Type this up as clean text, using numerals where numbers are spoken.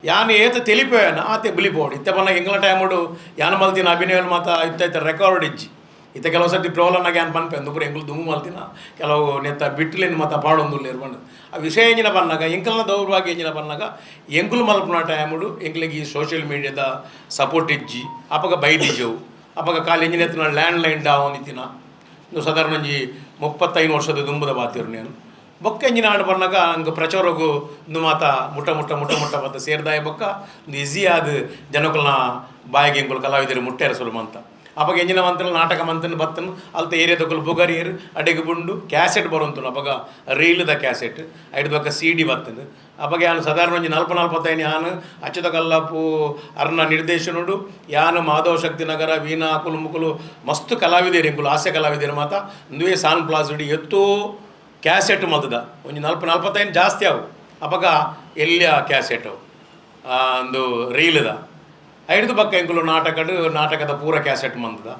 ಯಾನ್ ಏತ್ ತೆಲಿಪೇನ ಆತೆ ಬುಲಿಪೋಡು. ಇತ್ತೆ ಪನ್ನ ಎಂಕಲ್ನ ಟೈಮುಡು ಯಾನ್ ಮಲ್ತಿನ ಅಭಿನಯ ಮಾತ ಇತ್ತೆ ಇತ್ತೆ ರೆಕಾರ್ಡ್ ಇಜ್ಜಿ. ಇತ್ತೆ ಕೆಲವು ಸರ್ತಿ ಟ್ರೋಲನ್ನಾಗ ಯಾನ್ ಪನ್ಪೆ, ಪೂರ ಎಂಕುಲು ದುಂಬು ಮಲ್ತಿನ ಕೆಲವು ನೆತ್ತ ಬಿಟ್ಟುಲೆನ್ ಮಾತ ಪಾಡೊಂದುಲ್ಲೆರ್ ಪಂಡ್. ಆ ವಿಷಯ ಎಂಚಿನ ಪನ್ನಗ, ಎಂಕಲ್ನ ದೌರ್ಭಾಗ್ಯ ಎಂಚಿನ ಪನ್ನಗ, ಎಂಕುಲು ಮಲ್ಪುನ ಟೈಮುಡು ಎಂಕ್ಲೆಗ್ ಈ ಸೋಷಿಯಲ್ ಮೀಡಿಯಾದ ಸಪೋರ್ಟ್ ಇಜ್ಜಿ. ಅಪಗ ಬೈದಿಜವು. ಅಪಗ ಖಾಲಿ ಎಂಚಿನ ಇತ್ತಿನ ಲ್ಯಾಂಡ್ ಲೈನ್ ಡಾವೊಂದಿತ್ತಿನ. ಇಂದು ಸಾಧಾರಣ ಒಂಜಿ 35 ವರ್ಷದ ದುಂಬುದ ಪಾತೆರುನು ಯಾನ್. ಬೊಕ್ಕ ಎಂಚಿನ ಆಂಡ್ ಪನ್ನಗ, ಅಂಕ್ ಪ್ರಚಾರಗು ಇಂದು ಮಾತ ಮುಟ್ಟ ಮುಟ್ಟ ಮುಟ್ಟ ಮುಟ್ಟ ಬತ್ತ ಸೇರ್ದಾಯ. ಬೊಕ್ಕ ಇಂದು ಈಸಿ ಆದ್ ಜನಕುಲ್ನ ಬಾಯಿಗೆ ಎಂಕುಲು ಕಲಾವಿದರು ಮುಟ್ಟೆರೆ ಸುರು ಮಂತ. ಅಪಗ ಎಂಚಿನ ಮಂತನ ನಾಟಕ ಮಂತನ್ ಬತ್ತನ್ ಅಲ್ತ ಏರಿಯಾದಕುಲು ಪುಗರಿಯೆರ್. ಅಡೆಗ್ ಬುಂಡು ಕ್ಯಾಸೆಟ್ ಬರೊಂತುಂಡು. ಅಪಗ ರೀಲ್ದ ಕ್ಯಾಸೆಟ್, ಐಡ್ದ್ ಬೊಕ್ಕ ಸಿಡಿ ಬತ್ತುಂಡು. ಅಪಗ ಯಾನ್ ಸಾಧಾರಣ ಒಂಜಿ 40 45 ಯಾನ್ ಅಚ್ಯುತ ಕಲ್ಲಪ್ಪು ಅರ್ನ ನಿರ್ದೇಶನಡು ಯಾನ್, ಮಾಧವ ಶಕ್ತಿ ನಗರ ವೀಣಾ ಅಕುಲು ಮುಕುಲು ಮಸ್ತ್ ಕಲಾವಿದೆರ್, ಎಂಕುಲು ಹಾಸ್ಯ ಕಲಾವಿದೆರ್ ಮಾತ ಇಂದುವೇ ಸಾನ್ ಪ್ಲಾಜಡ್ ಎತ್ತೋ ಕ್ಯಾಸೆಟ್ ಮಲ್ತದ. ಒಂಜಿ 40 45 ಜಾಸ್ತಿ ಆವು. ಅಪಗ ಎಲ್ಯ ಕ್ಯಾಸೆಟ್ ಅವು, ಅಂದು ರೀಲ್ದ. ಐಡ್ದ್ ಬೊಕ್ಕ ಎಂಕುಲು ನಾಟಕಡ್ ನಾಟಕದ ಪೂರ ಕ್ಯಾಸೆಟ್ ಮಂತದ.